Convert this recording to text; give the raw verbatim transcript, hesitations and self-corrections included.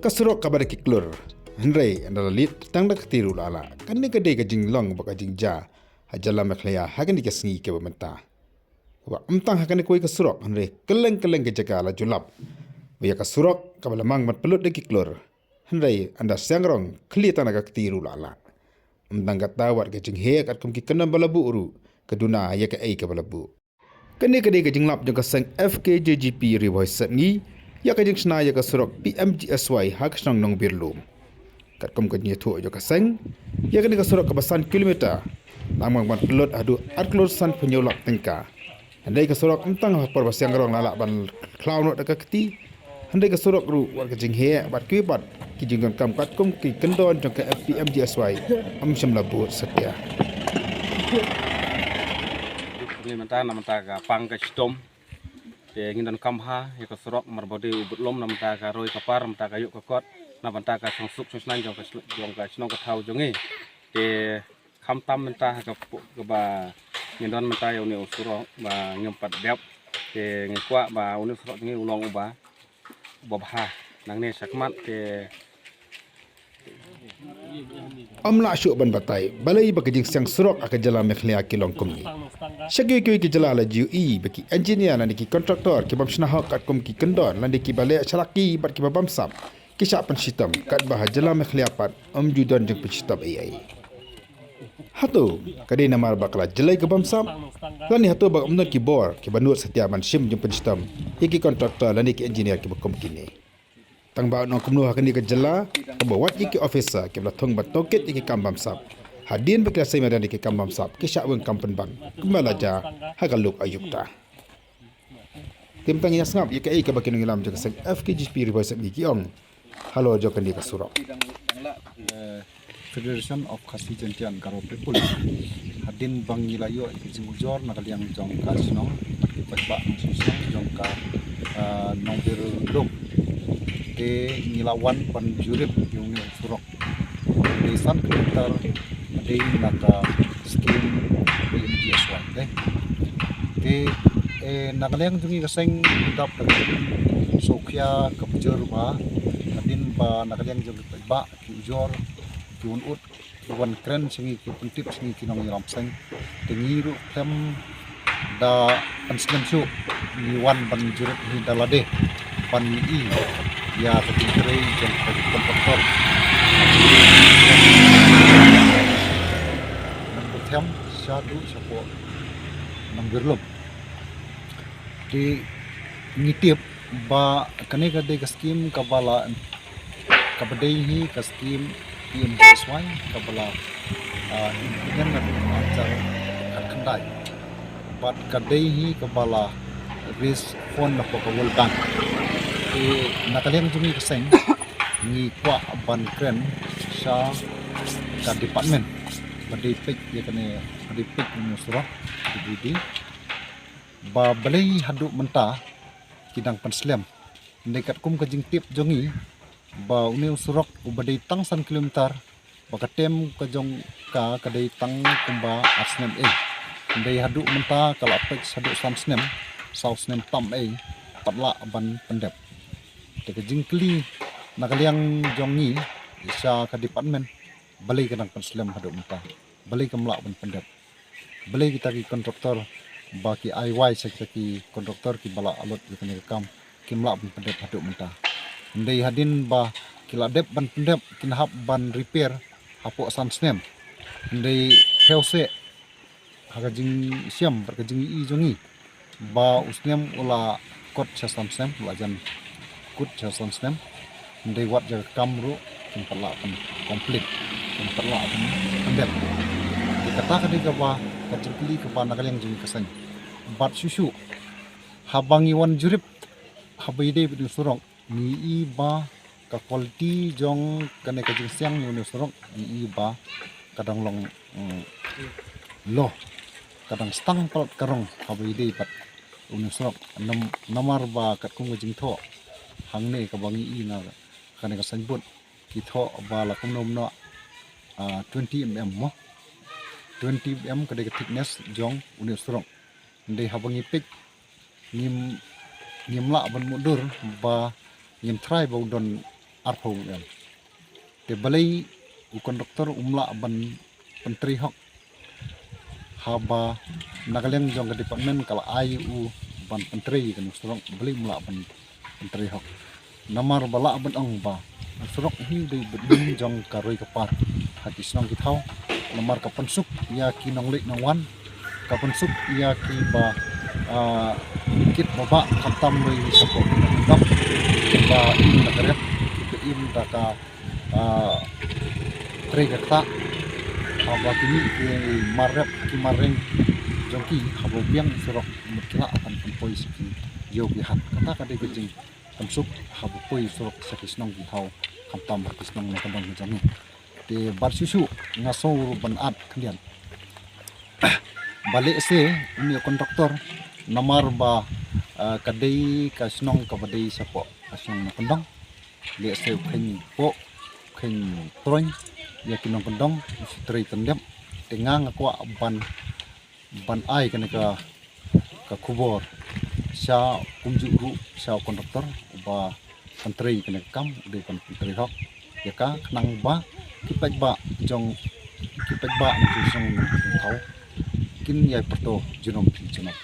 Ka surok kaba da ki klur, hynrei ynda la leit tang da ka kti ruh la lah. Kane ka dei ka jinglong bad ka jingjia ha jylla Meghalaya ha kane ka sngi kaba mynta. Kaba ym tang ha kane kawei ka surok, hynrei kylleng kylleng ka jaka la ju lap. Ba ïa ka surok kaba la mang ban pynlut da ki klur, hynrei ynda siang rong khlieh tang da ka kti ruh la lah. Ym tang katta, wat ka jingheh katkum ki kyndon ba la buh ruh ka duna ïa kaei kaba la buh. Kane ka dei ka jinglap jong ka seng F K J G P Ri Bhoi Sepngi ïa ka jingshna ïa ka surok P M G S Y ha ka shnong Nongbirlum. Katkum ka jingïathuh jong ka seng, ïa kane ka surok kaba san kilometer la mang ban pynlut haduh ar klur san phew hynñiew lak tyngka. Hynrei ka surok ym tang ha por ba siang rong la lah ban khlaw noh da ka kti, hynrei ka surok ruh, wat ka jingheh bad kiwei pat ki jingdonkam katkum ki kyndon jong ka P M G S Y ym shym la bud satia. Ngi mynta, na mynta ka pang ka shitom, te ngi donkam ha ïa ka surok, namar ba dei u bud lum, na mynta ka roi ka par, na mynta ka ïuh ka kot, na mynta ka shongsuk shongsnaiñ jong ka shnong, jong ka shnong ka thaw jong ngi. Te khamtam mynta ha ka pu-, kaba ngi don mynta ïa une u surok ba ngim pat dep. Te ngi kwah ba une u surok jong ngi u long uba, uba bha nangne shakhmat. Te ym lah shuh ban batai balei ba ka jingsiang surok ha ka jylla Meghalaya ki long kumne. Sha kiwei kiwei ki jylla la ju ïohi ba ki engineer lane ki contractor ki bym shna hok katkum ki kyndon, lane kiba leh shalaki bad kiba bamsap ki shah pynshitom, katba ha jylla Meghalaya pat ym ju don jingpynshitom ei ei. Hato ka dei namar ba ka la jlei ka bamsap, lane hato ba ym don ki bor kiba nud satia ban shim jingpynshitom ïa ki contractor lane ki engineer kiba kum kine? Tang ba ong kumno ha kane ka jylla, kaba wat ïa ki officer kiba la thung ban tohkit ïa ki kam bamsap, hadien ba ki la sei madan ïa ki kam bamsap ki shah weng kam pynban kumba la jia ha ka luk aïu kata. Te mynta ngin ïa sngap ïa kaei kaba ki nongïalam jong ka seng F K J P Ri Bhoi Sepngi ki ong halor jong kane ka surok. Eh, Federation of Khasi Jaintia and Garo People, hadien ba ngi la ïoh ïa ka jingujor na ka liang jong ka shnong, ki paidbah nongshong shnong jong ka, ah, Nongbirlum, te ngi la wan ban jurip ïa une u surok. Dei san kilometer, dei na ka skim P M G S Y te. Te, eh, na ka liang jong ngi ka seng, dap ka sngewkhia ka bujur ba hadien ba na ka liang jong ki paidbah ki ujor, ki wan ud, ki wan kren sha ngi, ki pyntip sha ngi ki nongïalam seng. Te ngi ruh khlem da pynslem shuh, ngi wan ban jurip hi da lade ban ïohi ïa ka jingtrei jong ka contractor. Nang Bethlehem shaduh shapoh Nongbirlum. Te ngi tip ba kane ka dei ka skim kaba la, kaba dei hi ka skim P M G S Y kaba la, ah, implement na ka ar hajar khatkhyndai. Bad ka dei hi kaba la raise fund na ka World Bank. Te na ka liang jong ngi ka seng ngi kwah ban kren sha ka department ba dei peit ïa kane, ba dei peit ïa une u surok, D P D, ba balei haduh mynta ki dang pynslem. Hynrei katkum ka jingtip jong ngi ba une u surok uba dei tang san kilometer, ba ka term ka jong ka ka dei tang kumba ar snem ei. Hynrei haduh mynta ka la peit shaduh san snem, saw snem tam ei, pat lah ban pyndep. Te ka jingkylli na ka liang jong ngi sha ka department, balei ka dang pynslem haduh mynta, balei kam lah ban pyndep? Balei kita ki contractor ba ki ai wai sha kita ki contractor kiba la lut ïa kane ka kam kim lah ban pyndep haduh mynta? Hynrei hadien ba ki la dep ban pyndep, kin hap ban repair hapoh san snem. Hynrei phew seh ha ka jingshem bad ka jingïohi jong ngi, ba u snem u la kut sha san snem, u la jan kut sha san snem. Hynrei wat ïa ka kam ruh kim pat lah ban complete, kim pat lah ban pyndep. Te kata ka dei kaba ka jingkylli kaba na ka liang jong ngi ka seng. Bad shuh shuh haba ngi wan jurip, haba ïadei bad une u surok, ngi ïohi ba ka quality jong kane ka jingsiang ïa une u surok, ngi ïohi ba ka dang long, mm, low, ka dang stang palat ka rong haba ïadei bad une u surok. Nam-, namar ba katkum ka jingthoh hangne kaba ngi ïohi na kane ka signboard, ki thoh ba la kumno kumno, ah, twenty M M mo, twenty M M ka dei ka thickness jong une u surok. Hynrei haba ngi peit, ngim, ngim lah ban mutdur ba ngim tharai ba u don arphew mm. Te balei u conductor um lah ban pyntrei hok, haba na ka liang jong ka department ka la ai u ban pyntrei ïa kane ka surok, balei um lah ban pyntrei hok? Namar ba lah ban ong ba ka surok hi dei bad jong ka roi ka par ha ki shnong ki thaw, namar ka pynsuk ïa ki nongleit nongwan, ka pynsuk ïa ki ba, ah, kit ba bah, khamtam ruh ïa ki shapoh ki nongkyndong, ki ba im da ka rep, ki ba im da ka, ah, trei ka ktah. Haba kine ki mar rep, ki mar reng jong ki, haba biang surok, mut ki lah ban pynpoi sha ki ïew ki hat. Kata ka dei ka jingpynsuk haba poi surok sha ki shnong ki thaw, khamtam ha ki shnong nongkyndong ki jong ngi. Te bad shuh shuh nga sngew ruh ban add khyndiat ba lehse une u conductor, namar ba, ah, ka dei ka shnong kaba dei shapoh ka shnong nongkyndong, lehse u kheiñ poh, u kheiñ troiñ ïa ki nongkyndong, u shu trei tyndep. Te nga nga kwah ban, ban ai kane ka, ka khubor sha kumjuh ruh sha u conductor uba pyntrei kane ka kam, u dei ban pyntrei hok ïa ka, khnang ba ki paidbah jong, ki paidbah na ki shnong na ki thaw kin ïai pyrto junom phi junom.